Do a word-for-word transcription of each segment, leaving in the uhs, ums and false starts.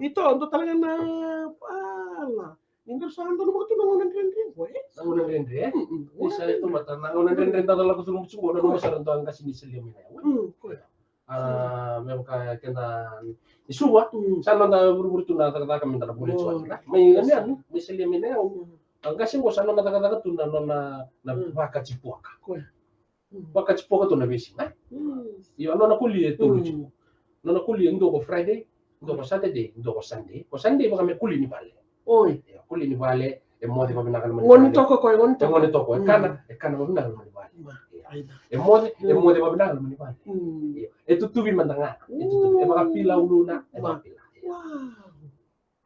Ito, dua tale ga na, ala. Ni dua sa dua na vakatu na gauna dredre qo, e? Na gauna dredre, e? Mm, mm. Ni sa ito mata na gauna dredre da lako curuma tiko qo, na gauna sara dua qase ni salia mai na yau. Mm, koya. A, me vaka keda ni Suva, mm, sa noda vurevure tu na cakacaka me da na vuli tiko. Mai na yau, mai salia mai na yau. Mm. A qase qo sa nona cakacaka tu na nona, na, mm, vakatipuaka. Koya. Mm. Vakatipuaka tu na veisiga. Mm. Io, a nona koli e tolu tiko. Mm. Nona koli e dua ko Friday, dua ko Saturday, dua ko Sunday. Ko Sunday vaka me koli ni vale. Oi. Io, koli ni vale, e moce vavinaka na loma ni vale. Gone toka koya, gone toka. E gone toka, e kana, mm, e kana vavinaka na loma ni vale. Ma, io. Aina. E moce, e, mm, moce vavinaka na loma ni vale. Mm. Io. E tutuvi mada ga. E tutuvi. E vakapila uluna, e vakapila. Wow.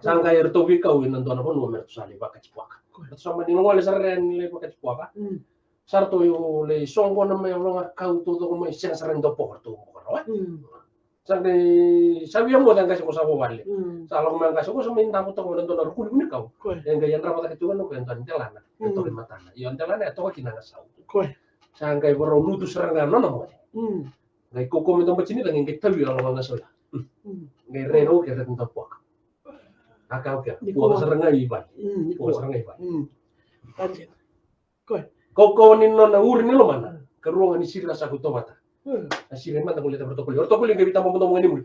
Sa qai eratou veikau ena dua na vanua me ratou sa lai vakatipuaka. Koya. Ratou sa mani gole sara yani lai vakatipuaka. Mm. Sa ratou lai soqona mai, yalo ga kau taucoko mai, sega sara ni dau poka, ratou boka rawa, e? Mm. Sa qai, sa via moce a qase qo sa vovale. Mm. Sa lako mai a qase qo sa mai davo toka mai na dua na rukuniku ni kau. Koya. E qai yadrava cake tu ga na koya e dua na delana. Mm. E toka i matana. Io, a delana e toka kina na sau. Koya. Sa qai varau lutu sara ga na nona moce. Mm. Qai kaukauwa me dau bati ni cagi, qai tavi yalo ga na sau ya. Mm. Mm. Qai rai rau ke rai dau poka. A ka, okay. Nikua. Nikua sara ga i vale. Mm, nikua. Nikua sara ga i vale. Mm. That's it. Koya. Kaukauwa ni nona uri ni lomana. Mm. Karua ga ni siri na saku tovata. Mm. A siri mada qo le tavara tokoli. Ora tokoli qai vita bobodobo ga ni muri.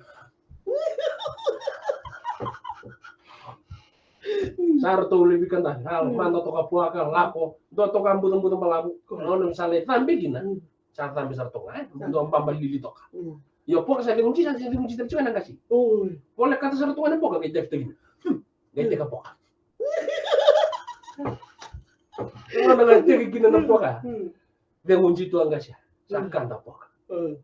Sa ratou levi ka da. Mm. A, mada toka puaka, lako. Dua toka bucabuca balavu. Koya. Nona sa lai cabe kina. Mm. Sa cabe sara toka, e? Sa. Dua baba lili toka. Mm. Io, poka sa ceguji, sa ceguji tale tiko na qase. Oi. Volekata sara toka na poka, qai tafita kina. Hmm. Qai teka poka. Nona qai teka kina na poka. Hmm. Ceguji tu a qase. Sa, hmm, kada poka. Hmm.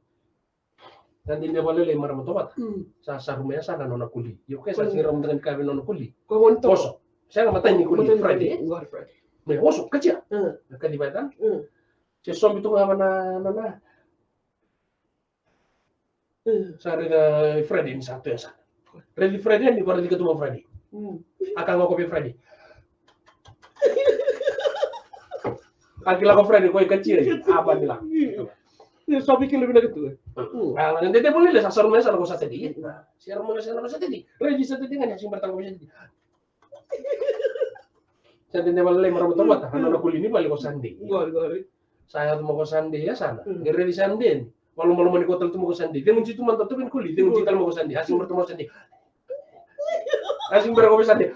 Sa dede vakalelei marama tovata. Hmm. Sa saru mai yasana nona koli. Io, ke sa, hmm, sega ni rawa mada ga ni kaya vei nona koli. Ko gone toka. Oso. Sega, matai ni koli. Matai ni koli. Friday. Friday. Me oso, katia. Hmm. Na kaci vata. Hmm. Se sobi tu ga va na, na, na. Mm. Sa raica Friday ni sa tu yasana. Raici Friday ni, ko raici ka tu mai Friday. Mm. A ka ga ko vei Friday. A kila ko Friday ko i katia. A ba ni la. Mm. Ni sobi kila vinaka tu. Mm. A, na dede mo lele sa saru mai yasana ko Saturday. Mm. Sa saru mai yasana ko Saturday. Raici Saturday ga ni sa sega ni bera tale ko Saturday. Sa dede vakalelei marama tovata, a nona koli ni vale ko Sunday. Qori, qori. Sa yaco mai ko Sunday yasana. Mm. Qai raici Sunday ni. Valomaloma ni ko tale tu mai ko Sunday. Ceguji tu mada toka ni koli, ceguji tale mai ko Sunday. A sega ni bera tu mai Sunday. A sega ni bera ko vei Sunday.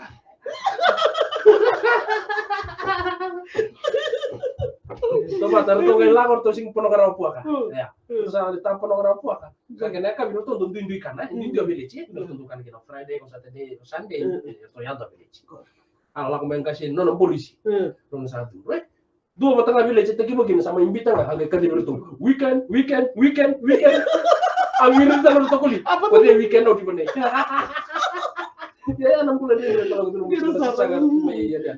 Tovata, ratou qai lako, ratou sega ni pono ka rawa puaka. Mm. Ia. Mm. Ratou sa lai ta pono ka rawa puaka. Sa kena yakavi ratou dau duidui kana, e? Mm. Duidui a village, e? Mm. Ratou dau kana kina Friday, ko Saturday, ko Sunday, mm, e, ratou yaco a village. A lako mai qase, nona polisi. Mm. Nona sa curu, e? Dua vata ga village e tekivu kina, sa mai biuta ga, a qai kacivi iratou. Weekend, weekend, weekend, weekend. A wiri tale na tokoli. Ko cei weekend oti vanei? Ia, ia, na bula ni, ni, ni, ni, ni, ni, ni, ni, ni, ni, ni,